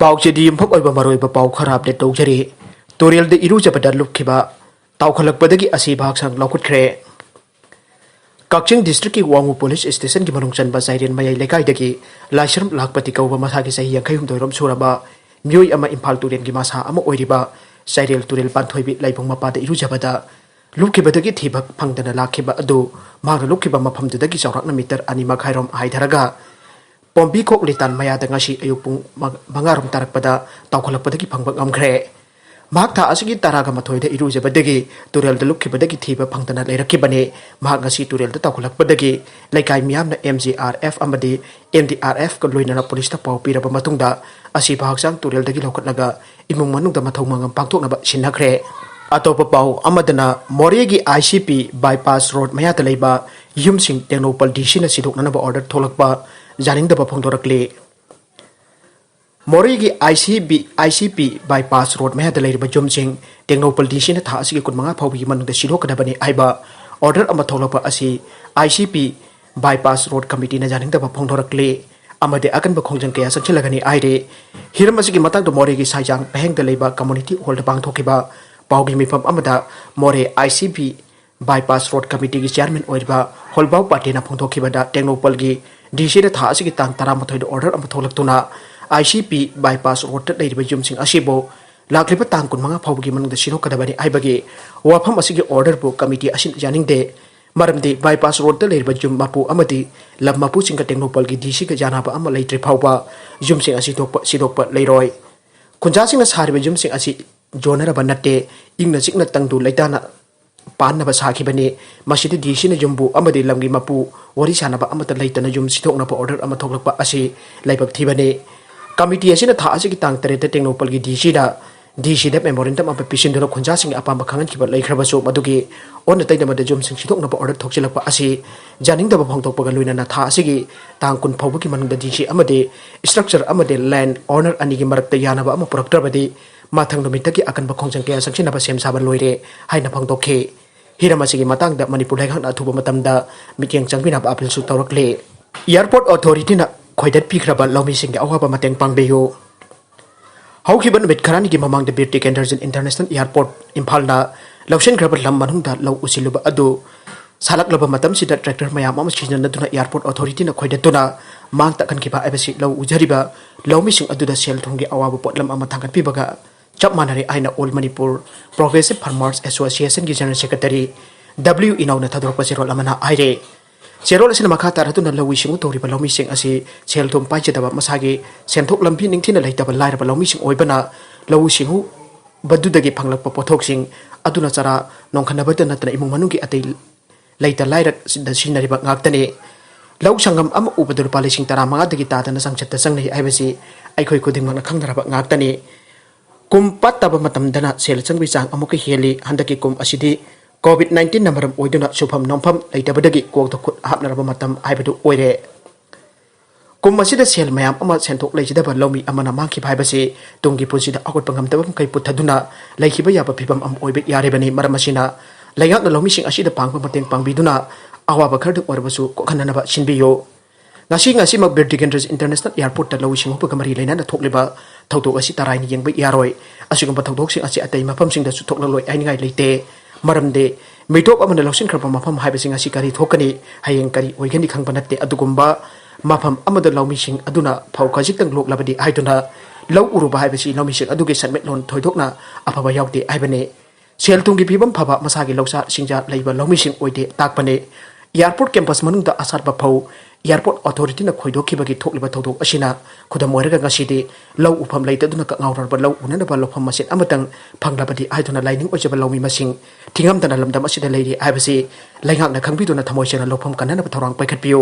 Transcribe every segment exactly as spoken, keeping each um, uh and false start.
ꯄꯥꯎꯆꯦꯗꯤ ꯌꯨꯝꯐꯝ ꯑꯣꯏꯕ ꯃꯔꯨꯑꯣꯏꯕ ꯄꯥꯎ ꯈꯔ ꯑꯞꯗꯦꯠ ꯇꯧꯖꯔꯤ꯫ ꯇꯨꯔꯦꯜꯗ ꯏꯔꯨꯖꯕꯗ ꯂꯨꯞꯈꯤꯕ ꯇꯥꯎꯈꯠꯂꯛꯄꯗꯒꯤ ꯑꯁꯤꯕ ꯍꯛꯆꯥꯡ ꯂꯧꯈꯠꯈ꯭ꯔꯦ꯫ ꯀꯛꯆꯤꯡ ꯗꯤꯁꯇ꯭ꯔꯤꯛꯀꯤ ꯋꯥꯡꯉꯨ ꯄꯨꯂꯤꯁ ꯁ꯭ꯇꯦꯁꯟꯒꯤ ꯃꯅꯨꯡ ꯆꯟꯕ ꯆꯥꯏꯔꯦꯟ ꯃꯌꯥꯏ ꯂꯩꯀꯥꯏꯗꯒꯤ ꯂꯥꯏꯁ꯭ꯔꯝ ꯂꯥꯛꯄꯇꯤ ꯀꯧꯕ ꯃꯁꯥꯒꯤ ꯆꯍꯤ ꯌꯥꯡꯈꯩ ꯍꯨꯝꯗꯣꯏ ꯔꯣꯝ ꯁꯨꯔꯕ ꯃꯤꯑꯣꯏ ꯑꯃ ꯏꯝꯐꯥꯜ ꯇꯨꯔꯦꯜꯒꯤ ꯃꯁꯥ ꯑꯃ ꯑꯣꯏꯔꯤꯕ ꯆꯥꯏꯔꯦꯜ ꯇꯨꯔꯦꯜ ꯄꯥꯟꯊꯣꯏꯕꯤ ꯂꯥꯏꯕꯨꯡ ꯃꯄꯥꯗ ꯏꯔꯨꯖꯕꯗ ꯂꯨꯞꯈꯤꯕꯗꯒꯤ ꯊꯤꯕ ꯐꯪꯗꯅ ꯂꯥꯛꯈꯤꯕ ꯑꯗꯨ ꯃꯍꯥꯛꯅ ꯂꯨꯞꯈꯤꯕ ꯃꯐꯝꯗꯨꯗꯒꯤ ꯆꯥꯎꯔꯥꯛꯅ ꯃꯤꯇꯔ ꯑꯅꯤ ꯃꯈꯥꯏ ꯔꯣꯝ ꯍꯥꯏꯊꯔꯒ ꯄꯣꯝꯕꯤ ꯈꯣꯛ ꯂꯤꯇꯥꯟ ꯃꯌꯥꯗ ꯉꯁꯤ ꯑꯌꯨꯛ ꯄꯨꯡ ꯃꯉꯥ ꯔꯣꯝ ꯇꯥꯔꯛꯄꯗ ꯇꯥꯎꯈꯠꯂꯛꯄꯗꯒꯤ ꯐꯪꯕ ꯉꯝꯈ꯭ꯔꯦ꯫ ꯃꯍꯥꯛ ꯊꯥ ꯑꯁꯤꯒꯤ ꯇꯔꯥꯒ ꯃꯥꯊꯣꯏꯗ ꯏꯔꯨꯖꯕꯗꯒꯤ ꯇꯨꯔꯦꯜꯗ ꯂꯨꯞꯈꯤꯕꯗꯒꯤ ꯊꯤꯕ ꯐꯪꯗꯅ ꯂꯩꯔꯛꯈꯤꯕꯅꯤ꯫ ꯃꯍꯥꯛ ꯉꯁꯤ ꯇꯨꯔꯦꯜꯗ ꯇꯥꯎꯈꯠꯂꯛꯄꯗꯒꯤ ꯂꯩꯀꯥꯏ ꯃꯤꯌꯥꯝꯅ ꯑꯦꯝ ꯖꯤ ꯑꯥꯔ ꯑꯦꯐ ꯑꯃꯗꯤ ꯑꯦꯟ ꯗꯤ ꯑꯥꯔ ꯑꯦꯐꯀ ꯂꯣꯏꯅꯅ ꯄꯨꯂꯤꯁꯇ ꯄꯥꯎ ꯄꯤꯔꯕ ꯃꯇꯨꯡꯗ ꯑꯁꯤꯕ ꯍꯛꯆꯥꯡ ꯇꯨꯔꯦꯜꯗꯒꯤ ꯂꯧꯈꯠꯂꯒ ꯏꯃꯨꯡ ꯃꯅꯨꯡꯗ ꯃꯊꯧ ꯃꯉꯝ ꯄꯥꯡꯊꯣꯛꯅꯕ ꯁꯤꯟꯅꯈ꯭ꯔꯦ꯫ ꯑꯇꯣꯞꯄ ꯄꯥꯎ ꯑꯃꯗꯅ ꯃꯣꯔꯦꯒꯤ ꯑꯥꯏ ꯁꯤ ꯄꯤ ꯕꯥꯏꯄꯥꯁ ꯔꯣꯗ ꯃꯌꯥꯗ ꯂꯩꯕ ꯌꯨꯝꯁꯤꯡ ꯇꯦꯡꯅꯧꯄꯜ ꯗꯤ ꯁꯤꯅ ꯁꯤꯗꯣꯛꯅꯅꯕ ꯑꯣꯔꯗꯔ ꯊꯣꯛꯂꯛꯄ ꯌꯥꯅꯤꯡꯗꯕ ꯐꯣꯡꯗꯣꯔꯛꯂꯤ꯫ ꯃꯣꯔꯦꯒꯤ I C B, I C P ꯕꯥꯏꯄꯥꯁ road ꯃꯌꯥꯗ ꯂꯩꯔꯤꯕ ꯌꯨꯝꯁꯤꯡ ꯇꯦꯡꯅꯧꯄꯜ ꯗꯤ ꯁꯤꯅ ꯊꯥ ꯑꯁꯤꯒꯤ ꯀꯨꯟꯃꯉꯥ ꯐꯥꯎꯕꯒꯤ ꯃꯅꯨꯡꯗ ꯁꯤꯗꯣꯛꯀꯗꯕꯅꯤ ꯍꯥꯏꯕ ꯑꯣꯔꯗꯔ ꯑꯃ ꯊꯣꯛꯂꯛꯄ ꯑꯁꯤ ꯑꯥꯏ ꯁꯤ ꯄꯤ ꯕꯥꯏꯄꯥꯁ ꯔꯣꯗ ꯀꯃꯤꯇꯤꯅ ꯌꯥꯅꯤꯡꯗꯕ ꯐꯣꯡꯗꯣꯔꯛꯂꯤ ꯑꯃꯗꯤ ꯑꯀꯟꯕ ꯈꯣꯡꯖꯪ ꯀꯌꯥ ꯆꯪꯁꯤꯜꯂꯒꯅꯤ ꯍꯥꯏꯔꯤ꯫ ꯍꯤꯔꯝ ꯑꯁꯤꯒꯤ ꯃꯇꯥꯡꯗ ꯃꯣꯔꯦꯒꯤ ꯁꯥꯏꯖꯥꯡ ꯄꯍꯦꯡꯗ ꯂꯩꯕ ꯀꯝꯃꯨꯅꯤꯇꯤ ꯍꯣꯜꯗ ꯄꯥꯡꯊꯣꯛꯈꯤꯕ ꯄꯥꯎꯒꯤ ꯃꯤꯐꯝ ꯑꯃꯗ ꯃꯣꯔꯦ I C P ꯕꯥꯏꯄꯥꯁ road ꯀꯃꯤꯇꯤꯒꯤ chairman ꯑꯣꯏꯔꯤꯕ ꯍꯣꯜꯕꯥꯎ ꯄꯥꯇꯦꯅ ꯐꯣꯡꯗꯣꯛꯈꯤꯕꯗ ꯇꯦꯡꯅꯧꯄꯜꯒꯤ ꯗꯤ ꯁꯤꯗ ꯊꯥ ꯑꯁꯤꯒꯤ ꯇꯥꯡ ꯇꯔꯥꯃꯥꯊꯣꯏꯗ ꯑꯣꯔꯗꯔ ꯑꯃ ꯊꯣꯛꯂꯛꯇꯨꯅ ꯑꯥꯏ ꯁꯤ ꯄꯤ ꯕꯥꯏꯄꯥꯁ ꯔꯣꯗꯇ ꯂꯩꯔꯤꯕ ꯌꯨꯝꯁꯤꯡ ꯑꯁꯤꯕꯨ ꯂꯥꯛꯂꯤꯕ ꯇꯥꯡ ꯀꯨꯟꯃꯉꯥ ꯐꯥꯎꯕꯒꯤ ꯃꯅꯨꯡꯗ ꯁꯤꯗꯣꯛꯀꯗꯕꯅꯤ ꯍꯥꯏꯕꯒꯤ ꯋꯥꯐꯝ ꯑꯁꯤꯒꯤ ꯑꯣꯔꯗꯔꯕꯨ ꯀꯃꯤꯇꯤ ꯑꯁꯤꯅ ꯌꯥꯅꯤꯡꯗꯦ꯫ ꯃꯔꯝꯗꯤ ꯕꯥꯏꯄꯥꯁ ꯔꯣꯗꯇ ꯂꯩꯔꯤꯕ ꯌꯨꯝ ꯃꯄꯨ ꯑꯃꯗꯤ ꯂꯝ ꯃꯄꯨꯁꯤꯡꯒ ꯇꯦꯡꯅꯧꯄꯜꯒꯤ ꯗꯤ ꯁꯤꯒ ꯌꯥꯅꯕ ꯑꯃ ꯂꯩꯇ꯭ꯔꯤ ꯐꯥꯎꯕ ꯌꯨꯝꯁꯤꯡ ꯑꯁꯤ ꯊꯣꯛꯄ, ꯁꯤꯗꯣꯛꯄ ꯂꯩꯔꯣꯏ꯫ ꯈꯨꯟꯖꯥꯁꯤꯡꯅ ꯁꯥꯔꯤꯕ ꯌꯨꯝꯁꯤꯡ ꯑꯁꯤ ꯌꯣꯟꯅꯔꯕ ꯅꯠꯇꯦ꯫ ꯏꯪꯅ ꯆꯤꯛꯅ ꯇꯪꯗꯨ ꯂꯩꯇꯥꯅ ꯄꯥꯟꯅꯕ ꯁꯥꯈꯤꯕꯅꯤ꯫ ꯃꯁꯤꯗ ꯗꯤ ꯁꯤꯅ ꯌꯨꯝꯕꯨ ꯑꯃꯗꯤ ꯂꯝꯒꯤ ꯃꯄꯨ ꯋꯥꯔꯤ ꯁꯥꯅꯕ ꯑꯃꯠꯇ ꯂꯩꯇꯅ ꯌꯨꯝ ꯁꯤꯗꯣꯛꯅꯕ ꯑꯣꯔꯗꯔ ꯑꯃ ꯊꯣꯛꯂꯛꯄ ꯑꯁꯤ ꯂꯥꯏꯕꯛ ꯊꯤꯕꯅꯤ꯫ ꯀꯃꯤꯇꯤ ꯑꯁꯤꯅ ꯊꯥ ꯑꯁꯤꯒꯤ ꯇꯥꯡ ꯇꯔꯦꯠꯇ ꯇꯦꯡꯅꯧꯄꯜꯒꯤ ꯗꯤ ꯁꯤꯗ, ꯗꯤ ꯁꯤꯗ ꯃꯦꯃꯣꯔꯦꯟꯗꯝ ꯑꯃ ꯄꯤꯁꯤꯟꯗꯨꯅ ꯈꯨꯟꯖꯥꯁꯤꯡꯒꯤ ꯑꯄꯥꯝꯕ ꯈꯪꯍꯟꯈꯤꯕ ꯂꯩꯈ꯭ꯔꯕꯁꯨ ꯃꯗꯨꯒꯤ ꯑꯣꯟꯅ ꯇꯩꯅꯕꯗ ꯌꯨꯝꯁꯤꯡ ꯁꯤꯗꯣꯛꯅꯕ ꯑꯣꯔꯗꯔ ꯊꯣꯛꯆꯤꯜꯂꯛꯄ ꯑꯁꯤ ꯌꯥꯅꯤꯡꯗꯕ ꯐꯣꯡꯗꯣꯛꯄꯒ ꯂꯣꯏꯅꯅ ꯊꯥ ꯑꯁꯤꯒꯤ ꯇꯥꯡ ꯀꯨꯟ ꯐꯥꯎꯕꯒꯤ ꯃꯅꯨꯡꯗ ꯗꯤ ꯁꯤ ꯑꯃꯗꯤ ꯏꯁꯇ꯭ꯔꯛꯆꯔ ꯑꯃꯗꯤ ꯂꯦꯟ ꯑꯣꯅꯔ ꯑꯅꯤꯒꯤ ꯃꯔꯛꯇ ꯌꯥꯅꯕ ꯑꯃ ꯄꯨꯔꯛꯇ꯭ꯔꯕꯗꯤ ꯃꯊꯪ ꯅꯨꯃꯤꯠꯇꯒꯤ ꯑꯀꯟꯕ ꯈꯣꯡꯖꯪ ꯀꯌꯥ ꯆꯪꯁꯤꯟꯅꯕ ꯁꯦꯝ ꯁꯥꯕ ꯂꯣꯏꯔꯦ ꯍꯥꯏꯅ ꯐꯣꯡꯗꯣꯛꯈꯤ꯫ ꯍꯤꯔꯝ ꯑꯁꯤꯒꯤ ꯃꯇꯥꯡꯗ ꯃꯅꯤꯄꯨꯔ ꯂꯩꯉꯥꯛꯅ ꯑꯊꯨꯕ ꯃꯇꯝꯗ ꯃꯤꯠꯌꯦꯡ ꯆꯪꯕꯤꯅꯕ ꯑꯄꯤꯜꯁꯨ ꯇꯧꯔꯛꯂꯤ꯫ ꯑꯦꯌꯔꯄꯣꯔꯠ ꯑꯣꯊꯣꯔꯤꯇꯤꯅ ꯈꯣꯏꯗꯠꯄꯤꯈ꯭ꯔꯕ ꯂꯧꯃꯤꯁꯤꯡꯒꯤ ꯑꯋꯥꯕ ꯃꯇꯦꯡ ꯄꯥꯡꯕꯤꯌꯨ꯫ ꯍꯧꯈꯤꯕ ꯅꯨꯃꯤꯠ ꯈꯔꯅꯤꯒꯤ ꯃꯃꯥꯡꯗ ꯕꯤꯔ ꯇꯤꯀꯦꯟꯗ꯭ꯔꯖꯤꯠ ꯏꯟꯇꯔꯅꯦꯁꯅꯦꯜ ꯑꯦꯌꯔꯄꯣꯔꯠ ꯏꯝꯐꯥꯜꯅ ꯂꯧꯁꯤꯟꯈ꯭ꯔꯕ ꯂꯝ ꯃꯅꯨꯡꯗ ꯂꯧ ꯎꯁꯤꯜꯂꯨꯕ ꯑꯗꯨ ꯁꯥꯠꯂꯛꯂꯕ ꯃꯇꯝꯁꯤꯗ ꯇ꯭ꯔꯦꯛꯇꯔ ꯃꯌꯥꯝ ꯑꯃ ꯁꯤꯖꯤꯟꯅꯗꯨꯅ ꯑꯦꯌꯔꯄꯣꯔꯠ ꯑꯣꯊꯣꯔꯤꯇꯤꯅ ꯈꯣꯏꯗꯠꯇꯨꯅ ꯃꯥꯡ ꯇꯥꯛꯍꯟꯈꯤꯕ ꯍꯥꯏꯕꯁꯤ ꯂꯧ ꯎꯖꯔꯤꯕ ꯂꯧꯃꯤꯁꯤꯡ ꯑꯗꯨꯗ ꯁꯦꯜ ꯊꯨꯝꯒꯤ ꯑꯋꯥꯕ ꯄꯣꯠꯂꯝ ꯑꯃ ꯊꯥꯡꯒꯠꯄꯤꯕꯒ ꯆꯞ ꯃꯥꯟꯅꯔꯦ ꯍꯥꯏꯅ All Manipur Progressive Farmers Associationꯒꯤ General Secretary W ꯏꯅꯥꯎꯅ ꯊꯥꯗꯣꯔꯛꯄ ꯆꯦꯔꯣꯜ ꯑꯃꯅ ꯍꯥꯏꯔꯦ꯫ ꯆꯦꯔꯣꯜ ꯑꯁꯤꯅ ꯃꯈꯥ ꯇꯥꯔꯗꯨꯅ ꯂꯧꯎ ꯁꯤꯡꯎ ꯇꯧꯔꯤꯕ ꯂꯧꯃꯤꯁꯤꯡ ꯑꯁꯤ ꯁꯦꯜ ꯊꯨꯝ ꯄꯥꯏꯖꯗꯕ, ꯃꯁꯥꯒꯤ ꯁꯦꯟꯊꯣꯛ ꯂꯝꯕꯤ ꯅꯤꯡꯊꯤꯅ ꯂꯩꯇꯕ ꯂꯥꯏꯔꯕ ꯂꯧꯃꯤꯁꯤꯡ ꯑꯣꯏꯕꯅ ꯂꯧꯎ ꯁꯤꯡꯎꯕꯗꯨꯗꯒꯤ ꯐꯪꯂꯛꯄ ꯄꯣꯠꯊꯣꯛꯁꯤꯡ ꯑꯗꯨꯅ ꯆꯔꯥ ꯅꯣꯡꯈꯠꯅꯕꯇ ꯅꯠꯇꯅ ꯏꯃꯨꯡ ꯃꯅꯨꯡꯒꯤ ꯑꯇꯩ ꯂꯩꯇ ꯂꯥꯏꯔꯁꯤꯡꯗ ꯁꯤꯖꯤꯟꯅꯔꯤꯕ ꯉꯥꯛꯇꯅꯤ꯫ ꯂꯧ ꯁꯪꯒꯝ ꯑꯃ ꯎꯕꯗ ꯂꯨꯄꯥ ꯂꯤꯁꯤꯡ ꯇꯔꯥꯃꯉꯥꯗꯒꯤ ꯇꯥꯗꯅ ꯆꯥꯡꯆꯠꯇ ꯆꯪꯅꯩ ꯍꯥꯏꯕꯁꯤ ꯑꯩꯈꯣꯏ ꯈꯨꯗꯤꯡꯃꯛꯅ ꯈꯪꯅꯔꯕ ꯉꯥꯛꯇꯅꯤ꯫ ꯀꯨꯝ ꯄꯥꯠꯇꯕ ꯃꯇꯝꯗꯅ ꯁꯦꯜ ꯆꯪꯕꯒꯤ ꯆꯥꯡ ꯑꯃꯨꯛꯀ ꯍꯦꯜꯂꯤ꯫ ꯍꯟꯗꯛꯀꯤ ꯀꯨꯝ ꯑꯁꯤꯗꯤ COVID nineteenꯅ ꯃꯔꯝ ꯑꯣꯏꯗꯨꯅ ꯁꯨꯐꯝ ꯅꯣꯝꯐꯝ ꯂꯩꯇꯕꯗꯒꯤ ꯀꯣꯛꯇ ꯈꯨꯠ ꯍꯥꯞꯅꯔꯕ ꯃꯇꯝ ꯍꯥꯏꯕꯗꯨ ꯑꯣꯏꯔꯦ꯫ ꯀꯨꯝ ꯑꯁꯤꯗ ꯁꯦꯜ ꯃꯌꯥꯝ ꯑꯃ ꯁꯦꯟꯊꯣꯛ ꯂꯩꯖꯗꯕ ꯂꯧꯃꯤ ꯑꯃꯅ ꯃꯥꯡꯈꯤꯕ ꯍꯥꯏꯕꯁꯤ ꯇꯨꯡꯒꯤ ꯄꯨꯟꯁꯤꯗ ꯍꯧꯒꯠꯄ ꯉꯝꯗꯕ ꯃꯈꯩ ꯄꯨꯊꯗꯨꯅ ꯂꯩꯈꯤꯕ ꯌꯥꯕ ꯐꯤꯕꯝ ꯑꯃ ꯑꯣꯏꯕ ꯌꯥꯔꯤꯕꯅꯤ꯫ ꯃꯔꯝ ꯑꯁꯤꯅ ꯂꯩꯉꯥꯛꯅ ꯂꯧꯃꯤꯁꯤꯡ ꯑꯁꯤꯗ ꯄꯥꯡꯕ ꯃꯇꯦꯡ ꯄꯥꯡꯕꯤꯗꯨꯅ ꯑꯋꯥꯕ ꯈꯔꯗ ꯑꯣꯏꯔꯕꯁꯨ ꯀꯣꯛꯍꯟꯅꯅꯕ ꯁꯤꯟꯕꯤꯌꯨ꯫ ꯉꯁꯤ, ꯉꯁꯤꯃꯛ ꯕꯤꯔ ꯇꯤꯀꯦꯟꯗ꯭ꯔꯖꯤꯠ ꯏꯟꯇꯔꯅꯦꯁꯅꯦꯜ ꯑꯦꯌꯔꯄꯣꯔꯠꯇ ꯂꯧꯎ ꯁꯤꯡꯎꯕꯒ ꯃꯔꯤ ꯂꯩꯅꯅ ꯊꯣꯛꯂꯤꯕ ꯊꯧꯗꯣꯛ ꯑꯁꯤ ꯇꯔꯥꯏꯅ ꯌꯦꯡꯕ ꯌꯥꯔꯣꯏ꯫ ꯑꯁꯤꯒꯨꯝꯕ ꯊꯧꯗꯣꯛꯁꯤꯡ ꯑꯁꯤ ꯑꯇꯩ ꯃꯐꯝꯁꯤꯡꯗꯁꯨ ꯊꯣꯛꯂꯛꯂꯣꯏ ꯍꯥꯏꯅꯤꯡꯉꯥꯏ ꯂꯩꯇꯦ꯫ ꯃꯔꯝꯗꯤ ꯃꯤꯇꯣꯞ ꯑꯃꯅ ꯂꯧꯁꯤꯟꯈ꯭ꯔꯕ ꯃꯐꯝ ꯍꯥꯏꯕꯁꯤ ꯉꯁꯤ ꯀꯔꯤ ꯊꯣꯛꯀꯅꯤ, ꯍꯌꯦꯡ ꯀꯔꯤ ꯑꯣꯏꯒꯅꯤ ꯈꯪꯕ ꯅꯠꯇꯦ꯫ ꯑꯗꯨꯒꯨꯝꯕ ꯃꯐꯝ ꯑꯃꯗ ꯂꯧꯃꯤꯁꯤꯡ ꯑꯗꯨꯅ ꯐꯧ ꯈꯖꯤꯛꯇꯪ ꯂꯣꯛꯂꯕꯗꯤ ꯍꯥꯏꯗꯨꯅ ꯂꯧ ꯎꯔꯨꯕ ꯍꯥꯏꯕꯁꯤ ꯂꯧꯃꯤꯁꯤꯡ ꯑꯗꯨꯒꯤ ꯁꯦꯟꯃꯤꯠꯂꯣꯟ ꯊꯣꯏꯗꯣꯛꯅ ꯑꯐꯕ ꯌꯥꯎꯗꯦ ꯍꯥꯏꯕꯅꯤ꯫ ꯁꯦꯜ ꯊꯨꯝꯒꯤ ꯐꯤꯕꯝ ꯐꯕ, ꯃꯁꯥꯒꯤ ꯂꯧꯁꯥ ꯁꯤꯡꯖꯥ ꯂꯩꯕ ꯂꯧꯃꯤꯁꯤꯡ ꯑꯣꯏꯗꯦ ꯇꯥꯛꯄꯅꯤ꯫ ꯑꯦꯌꯔꯄꯣꯔꯠ ꯀꯦꯝꯄꯁ ꯃꯅꯨꯡꯗ ꯑꯁꯥꯠꯄ ꯐꯧ ꯑꯦꯌꯔꯄꯣꯔꯠ ꯑꯣꯊꯣꯔꯤꯇꯤꯅ ꯈꯣꯏꯗꯣꯛꯈꯤꯕꯒꯤ ꯊꯣꯛꯂꯤꯕ ꯊꯧꯗꯣꯛ ꯑꯁꯤꯅ ꯈꯨꯗꯝ ꯑꯣꯏꯔꯒ ꯉꯁꯤꯗꯤ ꯂꯧ ꯎꯐꯝ ꯂꯩꯇꯗꯨꯅ ꯀꯛꯉꯥꯎꯔꯔꯕ ꯂꯧ ꯎꯅꯅꯕ ꯂꯧꯐꯝ ꯃꯆꯦꯠ ꯑꯃꯇꯪ ꯐꯪꯂꯕꯗꯤ ꯍꯥꯏꯗꯨꯅ ꯂꯥꯏꯅꯤꯡ ꯑꯣꯏꯖꯕ ꯂꯧꯃꯤ ꯃꯁꯤꯡ ꯊꯤꯉꯝꯗꯅ ꯂꯝꯗꯝ ꯑꯁꯤꯗ ꯂꯩꯔꯤ ꯍꯥꯏꯕꯁꯤ ꯂꯩꯉꯥꯛꯅ ꯈꯪꯕꯤꯗꯨꯅ ꯊꯃꯣꯏ ꯁꯦꯡꯅ ꯂꯧꯐꯝ ꯀꯟꯅꯅꯕ ꯊꯧꯔꯥꯡ ꯄꯥꯏꯈꯠꯄꯤꯌꯨ꯫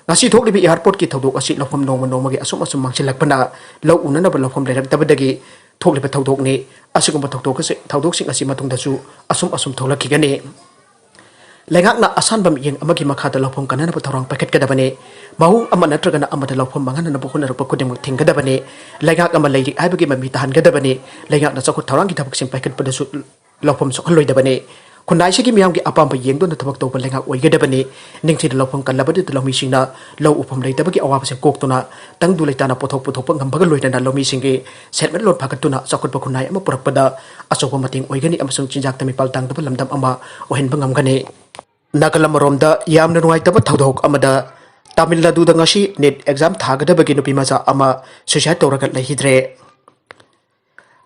ꯉꯁꯤ ꯊꯣꯛꯂꯤꯕ ꯑꯦꯌꯔꯄꯣꯔꯠꯀꯤ ꯊꯧꯗꯣꯛ ꯑꯁꯤ ꯂꯧꯐꯝ ꯅꯣꯡꯃ ꯅꯣꯡꯃꯒꯤ ꯑꯁꯨꯝ ꯑꯁꯨꯝ ꯃꯥꯡꯁꯤꯜꯂꯛꯄꯅ ꯂꯧ ꯎꯅꯅꯕ ꯂꯧꯐꯝ ꯂꯩꯔꯛꯇꯕꯗꯒꯤ ꯊꯣꯛꯂꯤꯕ ꯊꯧꯗꯣꯛꯅꯤ꯫ ꯑꯁꯤꯒꯨꯝꯕ ꯊꯧꯗꯣꯛ ꯑꯁꯤ, ꯊꯧꯗꯣꯛꯁꯤꯡ ꯑꯁꯤ ꯃꯇꯨꯡꯗꯁꯨ ꯑꯁꯨꯝ ꯑꯁꯨꯝ ꯊꯣꯛꯂꯛꯈꯤꯒꯅꯤ꯫ ꯂꯩꯉꯥꯛꯅ ꯑꯁꯥꯟꯕ ꯃꯤꯠꯌꯦꯡ ꯑꯃꯒꯤ ꯃꯈꯥꯗ ꯂꯧꯐꯝ ꯀꯟꯅꯅꯕ ꯊꯧꯔꯥꯡ ꯄꯥꯏꯈꯠꯀꯗꯕꯅꯤ꯫ ꯃꯑꯣꯡ ꯑꯃ ꯅꯠꯇ꯭ꯔꯒꯅ ꯑꯃꯗ ꯂꯧꯐꯝ ꯃꯥꯡꯍꯟꯅꯅꯕ ꯍꯣꯠꯅꯔꯛꯄ ꯈꯨꯗꯤꯡꯃꯛ ꯊꯤꯡꯒꯗꯕꯅꯤ꯫ ꯂꯩꯉꯥꯛ ꯑꯃ ꯂꯩꯔꯤ ꯍꯥꯏꯕꯒꯤ ꯃꯃꯤ ꯇꯥꯍꯟꯒꯗꯕꯅꯤ꯫ ꯂꯩꯉꯥꯛꯅ ꯆꯥꯎꯈꯠ ꯊꯧꯔꯥꯡꯒꯤ ꯊꯕꯛꯁꯤꯡ ꯄꯥꯏꯈꯠꯄꯗꯁꯨ ꯂꯧꯐꯝ ꯁꯣꯛꯍꯜꯂꯣꯏꯗꯕꯅꯤ꯫ ꯈꯨꯟꯅꯥꯏꯁꯤꯒꯤ ꯃꯤꯌꯥꯝꯒꯤ ꯑꯄꯥꯝꯕ ꯌꯦꯡꯗꯨꯅ ꯊꯕꯛ ꯇꯧꯕ ꯂꯩꯉꯥꯛ ꯑꯣꯏꯒꯗꯕꯅꯤ꯫ ꯅꯤꯡꯊꯤꯅ ꯂꯧꯐꯝ ꯀꯜꯂꯕꯗꯨꯗ ꯂꯧꯃꯤꯁꯤꯡꯅ ꯂꯧ ꯎꯐꯝ ꯂꯩꯇꯕꯒꯤ ꯑꯋꯥꯕꯁꯤꯡ ꯀꯣꯛꯇꯨꯅ ꯇꯪꯗꯨ ꯂꯩꯇꯥꯅ ꯄꯣꯠꯊꯣꯛ ꯄꯨꯊꯣꯛꯄ ꯉꯝꯕꯒ ꯂꯣꯏꯅꯅ ꯂꯧꯃꯤꯁꯤꯡꯒꯤ ꯁꯦꯟꯃꯤꯠꯂꯣꯟ ꯐꯒꯠꯇꯨꯅ ꯆꯥꯎꯈꯠꯄ ꯈꯨꯟꯅꯥꯏ ꯑꯃ ꯄꯨꯔꯛꯄꯗ ꯑꯆꯧꯕ ꯃꯇꯦꯡ ꯑꯣꯏꯒꯅꯤ ꯑꯃꯁꯨꯡ ꯆꯤꯟꯖꯥꯛꯇ ꯃꯤꯄꯥꯜ ꯇꯥꯡꯗꯕ ꯂꯝꯗꯝ ꯑꯃ ꯑꯣꯏꯍꯟꯕ ꯉꯝꯒꯅꯤ꯫ ꯅꯥꯀꯜ ꯑꯃꯔꯣꯝꯗ, ꯌꯥꯝꯅ ꯅꯨꯡꯉꯥꯏꯇꯕ ꯊꯧꯗꯣꯛ ꯑꯃꯗ ꯇꯥꯃꯤꯜ ꯅꯥꯗꯨꯗ ꯉꯁꯤ ꯅꯤꯠ ꯑꯦꯛꯖꯥꯝ ꯊꯥꯒꯗꯕꯒꯤ ꯅꯨꯄꯤ ꯃꯆꯥ ꯑꯃ ꯁꯨꯏꯁꯥꯏꯗ ꯇꯧꯔꯒ ꯂꯩꯈꯤꯗ꯭ꯔꯦ꯫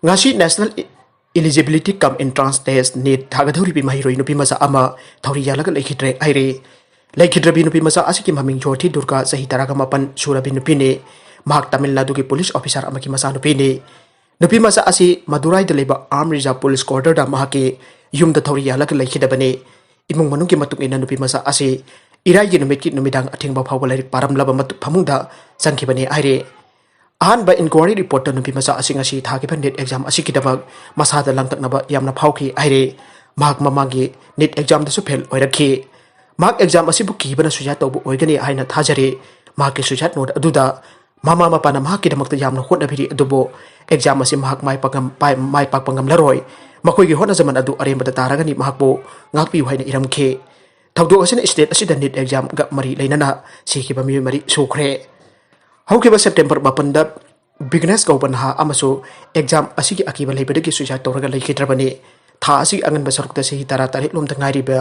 ꯉꯁꯤ National Eligibility cum Entrance Test, NEET ꯊꯥꯒꯗꯧꯔꯤꯕꯤ ꯃꯍꯩꯔꯣꯏ ꯅꯨꯄꯤ ꯃꯆꯥ ꯑꯃ ꯊꯧꯔꯤ ꯌꯥꯜꯂꯒ ꯂꯩꯈꯤꯗ꯭ꯔꯦ ꯍꯥꯏꯔꯤ꯫ ꯂꯩꯈꯤꯗ꯭ꯔꯕꯤ ꯅꯨꯄꯤ ꯃꯆꯥ ꯑꯁꯤꯒꯤ ꯃꯃꯤꯡ ꯖꯣꯔꯊꯤ ꯗꯨꯔꯒꯥ, ꯆꯍꯤ ꯇꯔꯥꯒ ꯃꯥꯄꯟ ꯁꯨꯔꯕꯤ ꯅꯨꯄꯤꯅꯤ꯫ ꯃꯍꯥꯛ ꯇꯥꯃꯤꯜ ꯅꯥꯗꯨꯒꯤ ꯄꯨꯂꯤꯁ ꯑꯣꯐꯤꯁꯥꯔ ꯑꯃꯒꯤ ꯃꯆꯥꯅꯨꯄꯤꯅꯤ꯫ ꯅꯨꯄꯤ ꯃꯆꯥ ꯑꯁꯤ ꯃꯗꯨꯔꯥꯏꯗ ꯂꯩꯕ ꯑꯥꯔꯝ ꯔꯤꯖꯥꯔꯚ ꯄꯨꯂꯤꯁ ꯀ꯭ꯋꯥꯔꯇꯔꯗ ꯃꯍꯥꯛꯀꯤ ꯌꯨꯝꯗ ꯊꯧꯔꯤ ꯌꯥꯜꯂꯒ ꯂꯩꯈꯤꯗꯕꯅꯤ꯫ ꯏꯃꯨꯡ ꯃꯅꯨꯡꯒꯤ ꯃꯇꯨꯡ ꯏꯟꯅ ꯅꯨꯄꯤ ꯃꯆꯥ ꯑꯁꯤ ꯏꯔꯥꯏꯒꯤ ꯅꯨꯃꯤꯠꯀꯤ ꯅꯨꯃꯤꯗꯥꯡ ꯑꯊꯦꯡꯕ ꯐꯥꯎꯕ ꯂꯥꯏꯔꯤꯛ ꯄꯥꯔꯝꯂꯕ ꯃꯇꯨꯡ ꯐꯃꯨꯡꯗ ꯆꯪꯈꯤꯕꯅꯤ ꯍꯥꯏꯔꯤ꯫ ꯑꯍꯥꯟꯕ ꯏꯟꯀ꯭ꯋꯥꯔꯤ ꯔꯤꯄꯣꯔꯠꯇ ꯅꯨꯄꯤ ꯃꯆꯥ ꯑꯁꯤ ꯉꯁꯤ ꯊꯥꯈꯤꯕ ꯅꯤꯠ ꯑꯦꯛꯖꯥꯝ ꯑꯁꯤꯒꯤꯗꯃꯛ ꯃꯁꯥꯗ ꯂꯥꯡꯇꯛꯅꯕ ꯌꯥꯝꯅ ꯐꯥꯎꯈꯤ ꯍꯥꯏꯔꯤ꯫ ꯃꯍꯥꯛ ꯃꯃꯥꯡꯒꯤ ꯅꯤꯠ ꯑꯦꯛꯖꯥꯝꯗꯁꯨ ꯐꯦꯜ ꯑꯣꯏꯔꯛꯈꯤ꯫ ꯃꯍꯥꯛ ꯑꯦꯛꯖꯥꯝ ꯑꯁꯤꯕꯨ ꯀꯤꯕꯅ ꯁꯨꯏꯁꯥꯏꯗ ꯇꯧꯕ ꯑꯣꯏꯒꯅꯤ ꯍꯥꯏꯅ ꯊꯥꯖꯔꯤ꯫ ꯃꯍꯥꯛꯀꯤ ꯁꯨꯏꯁꯥꯏꯗ ꯅꯣꯠ ꯑꯗꯨꯗ ꯃꯃꯥ ꯃꯄꯥꯅ ꯃꯍꯥꯛꯀꯤꯗꯃꯛꯇ ꯌꯥꯝꯅ ꯍꯣꯠꯅꯕꯤꯔꯤ, ꯑꯗꯨꯕꯨ ꯑꯦꯛꯖꯥꯝ ꯑꯁꯤ ꯃꯍꯥꯛ ꯃꯥꯏ ꯄꯥꯛꯉꯝ-, ꯄꯥꯏ-, ꯃꯥꯏ ꯄꯥꯛꯄ ꯉꯝꯂꯔꯣꯏ꯫ ꯃꯈꯣꯏꯒꯤ ꯍꯣꯠꯅꯖꯃꯟ ꯑꯗꯨ ꯑꯔꯦꯝꯕꯗ ꯇꯥꯔꯒꯅꯤ, ꯃꯍꯥꯛꯄꯨ ꯉꯥꯛꯄꯤꯌꯨ ꯍꯥꯏꯅ ꯏꯔꯝꯈꯤ꯫ ꯊꯧꯗꯣꯛ ꯑꯁꯤꯅ ꯁ꯭ꯇꯦꯠ ꯑꯁꯤꯗ ꯅꯤꯠ ꯑꯦꯛꯖꯥꯝꯒ ꯃꯔꯤ ꯂꯩꯅꯅ ꯁꯤꯈꯤꯕ ꯃꯤꯑꯣꯏ ꯃꯔꯤ ꯁꯨꯈ꯭ꯔꯦ꯫ ꯍꯧꯈꯤꯕ ꯁꯦꯞꯇꯦꯝꯕꯔ ꯃꯥꯄꯟꯗ ꯕꯤꯒ꯭ꯅꯦꯁ ꯀꯧꯕ ꯅꯍꯥ ꯑꯃꯁꯨ ꯑꯦꯛꯖꯥꯝ ꯑꯁꯤꯒꯤ ꯑꯀꯤꯕ ꯂꯩꯕꯗꯒꯤ ꯁꯨꯏꯁꯥꯏꯗ ꯇꯧꯔꯒ ꯂꯩꯈꯤꯗ꯭ꯔꯕꯅꯤ꯫ ꯊꯥ ꯑꯁꯤꯒꯤ ꯑꯉꯟꯕ ꯁꯔꯨꯛꯇ ꯆꯍꯤ ꯇꯔꯥꯇꯔꯦꯠ ꯂꯣꯝꯗ ꯉꯥꯏꯔꯤꯕ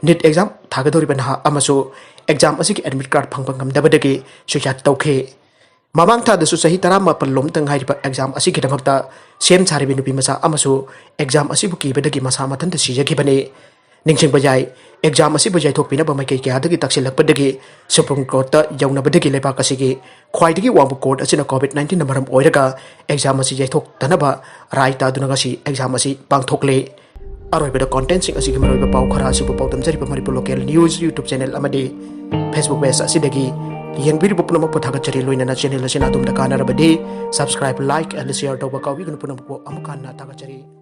ꯅꯤꯠ ꯑꯦꯛꯖꯥꯝ ꯊꯥꯒꯗꯧꯔꯤꯕ ꯅꯍꯥ ꯑꯃꯁꯨ ꯑꯦꯛꯖꯥꯝ ꯑꯁꯤꯒꯤ ꯑꯦꯗꯃꯤꯠ ꯀꯥꯔꯗ ꯐꯪꯕ ꯉꯝꯗꯕꯗꯒꯤ ꯁꯨꯏꯁꯥꯏꯗ ꯇꯧꯈꯤ꯫ ꯃꯃꯥꯡ ꯊꯥꯗꯁꯨ ꯆꯍꯤ ꯇꯔꯥꯃꯥꯄꯟ ꯂꯣꯝꯗ ꯉꯥꯏꯔꯤꯕ ꯑꯦꯛꯖꯥꯝ ꯑꯁꯤꯒꯤꯗꯃꯛꯇ ꯁꯦꯝ ꯁꯥꯔꯤꯕ ꯅꯨꯄꯤ ꯃꯆꯥ ꯑꯃꯁꯨ ꯑꯦꯛꯖꯥꯝ ꯑꯁꯤꯕꯨ ꯀꯤꯕꯗꯒꯤ ꯃꯁꯥ ꯃꯊꯟꯇ ꯁꯤꯖꯈꯤꯕꯅꯤ꯫ ꯅꯤꯡꯁꯤꯡꯕ ꯌꯥꯏ, ꯑꯦꯛꯖꯥꯝ ꯑꯁꯤꯕꯨ ꯌꯩꯊꯣꯛꯄꯤꯅꯕ ꯃꯥꯏꯀꯩ ꯀꯌꯥꯗꯒꯤ ꯇꯛꯁꯤꯜꯂꯛꯄꯗꯒꯤ ꯁꯨꯄ꯭ꯔꯤꯝ ꯀꯣꯔꯠꯇ ꯌꯧꯅꯕꯗꯒꯤ ꯂꯩꯕꯥꯛ ꯑꯁꯤꯒꯤ ꯈ꯭ꯋꯥꯏꯗꯒꯤ ꯋꯥꯡꯕ ꯀꯣꯔꯠ ꯑꯁꯤꯅ ꯀꯣꯚꯤꯗ ꯅꯥꯏꯟꯇꯤꯟꯅ ꯃꯔꯝ ꯑꯣꯏꯔꯒ ꯑꯦꯛꯖꯥꯝ ꯑꯁꯤ ꯌꯩꯊꯣꯛꯇꯅꯕ ꯔꯥꯏ ꯇꯥꯗꯨꯅ ꯉꯁꯤ ꯑꯦꯛꯖꯥꯝ ꯑꯁꯤ ꯄꯥꯡꯊꯣꯛꯂꯦ꯫ ꯑꯔꯣꯏꯕꯗ ꯀꯣꯟꯇꯦꯟꯁꯤꯡ ꯑꯁꯤꯒꯤ ꯃꯔꯨꯑꯣꯏꯕ ꯄꯥꯎ ꯈꯔ ꯑꯁꯤꯕꯨ ꯄꯥꯎꯗꯝꯖꯔꯤꯕ Manipur local news YouTube channel ꯑꯃꯗꯤ ꯐꯦꯁꯕꯨꯛ ꯄꯦꯖ ꯑꯁꯤꯗꯒꯤ ꯌꯦꯡꯕꯤꯔꯤꯕ ꯄꯨꯝꯅꯃꯛꯄꯨ ꯊꯥꯒꯠꯆꯔꯤ꯫ ꯂꯣꯏꯅꯅ ꯆꯦꯅꯦꯜ ꯑꯁꯤꯅ ꯑꯗꯣꯝꯗ ꯀꯥꯟꯅꯔꯕꯗꯤ subscribe, like and share ꯇꯧꯕ ꯀꯥꯎꯕꯤꯒꯅꯨ꯫ ꯄꯨꯝꯅꯃꯛꯄꯨ ꯑꯃꯨꯛ ꯍꯟꯅ ꯊꯥꯒꯠꯆꯔꯤ꯫